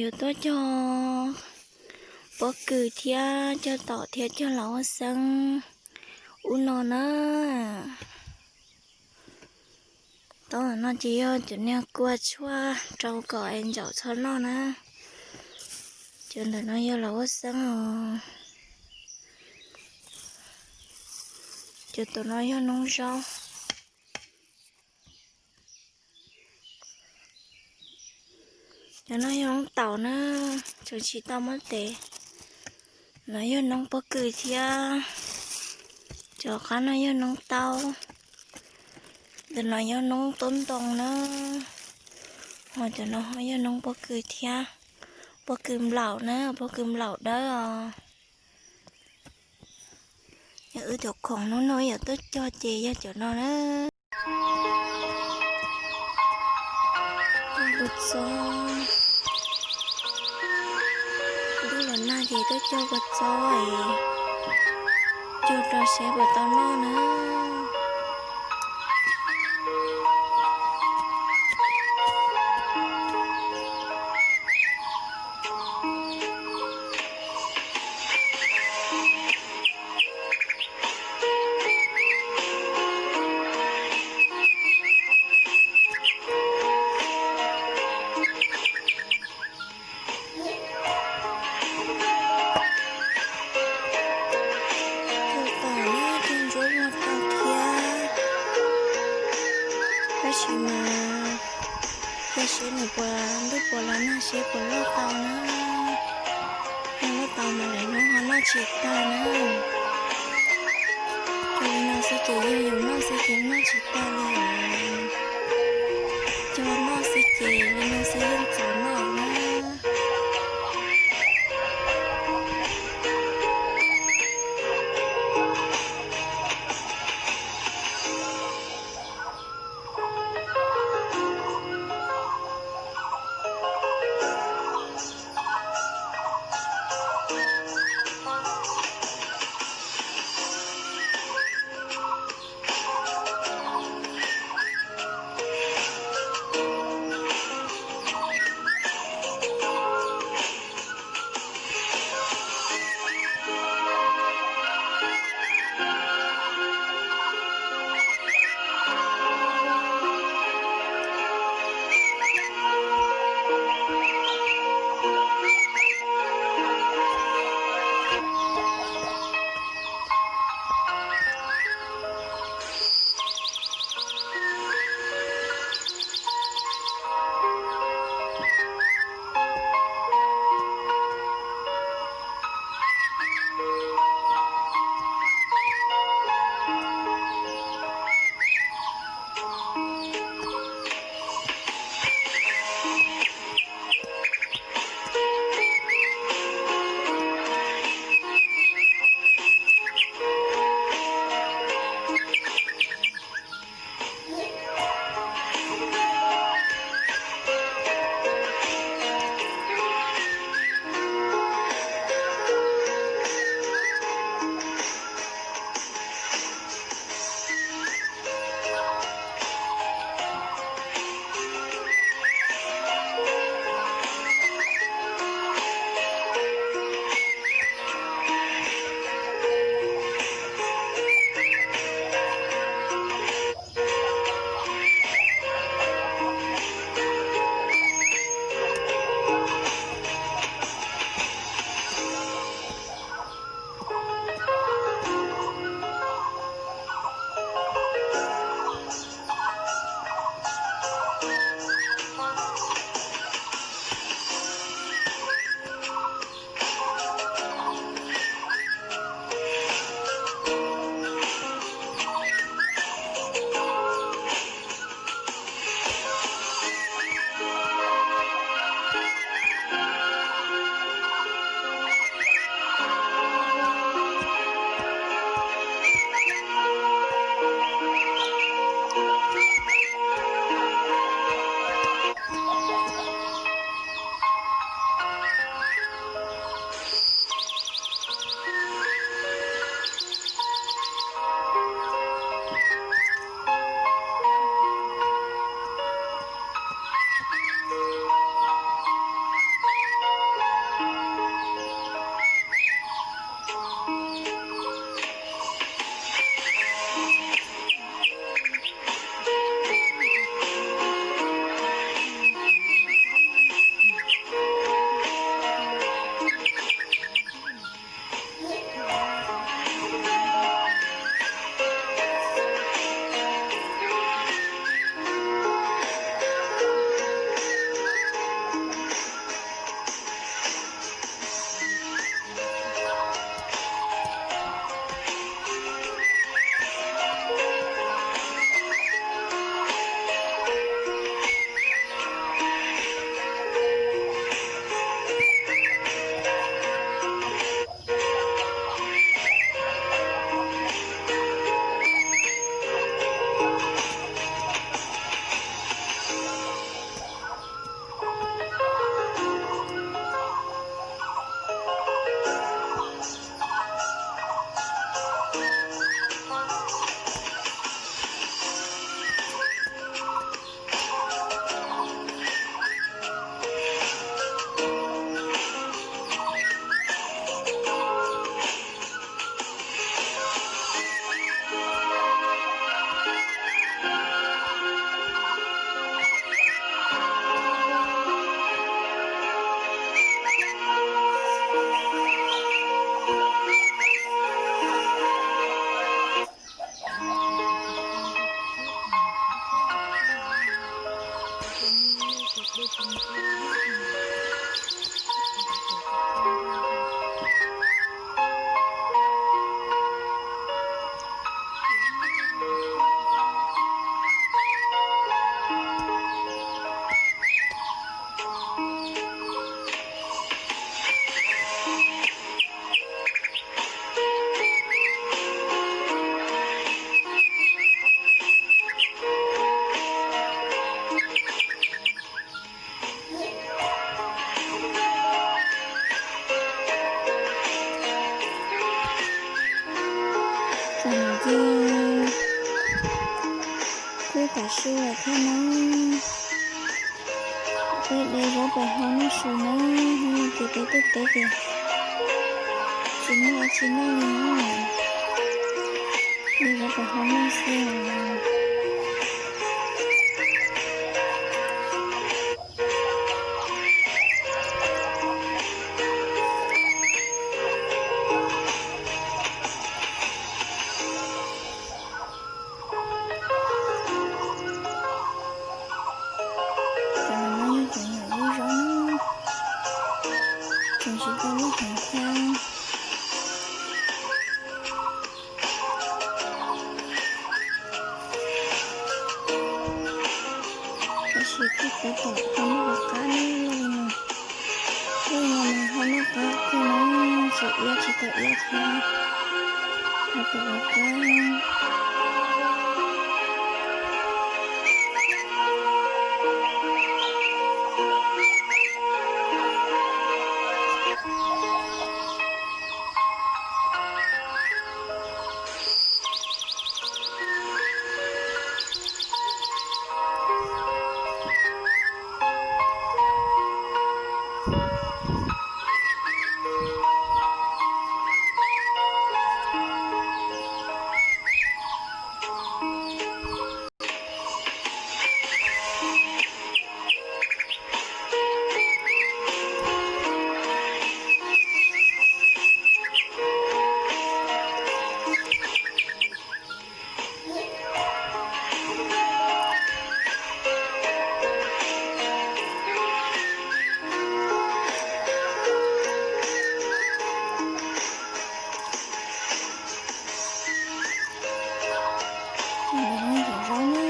Yuav tuaj cog pob kws thiab cog taum thiab cog los huab xeeb ub no na. Tau no ces yog cov niag kua tshuaj rau kom es ntsaum txhob noj na. Cov ntawm no yog los huab xeeb os. Cov tom no yog noob zaub. Cov no yog noob taum na, tseem tsis tau muab tev. No yog noob pob kws thiab. Cov qab no yog noob taub. Ntawm no yog noob tub ntoo na. Ho cov no ho yog noob pob kws thiab. Pob kws nplaum na, pob kws nplaum dawb os. Yog wb cov khoom hnub no yuav tuaj cog ces yog cov no na. Cog kua txob, ntuj los nag ces tuaj cog kua txob es cog rau seb puas tau noj na. Cog tom na, cog ntsuab muag tau thiab, tab sis mas yog seb nws puas, ntuj puas los nag seb puas loj tau na. Yog loj tau mas lawv hnub ho noj tsis tag na. Cog li no xwb ces yog yus noj xwb ces noj tsis tag li os. Cog noj xwb ces li no xwb yeej txaus noj na. Su lawm thiab no, peb de zaub pais hau noj su na, ces peb tuaj teb ces tsis muaj dab tsi noj li na, de zaub pais hau noj xwb os. Cov no yog cov nyuam lub zaub, tseem tsis tau loj heev thiab. Tab sis kuj tab tom tau noj qab qab ne, loj li no. Loj li no mas ho noj qab kawg no, tsis iab tsis tau iab thiab, ho tau ua qab. Zaub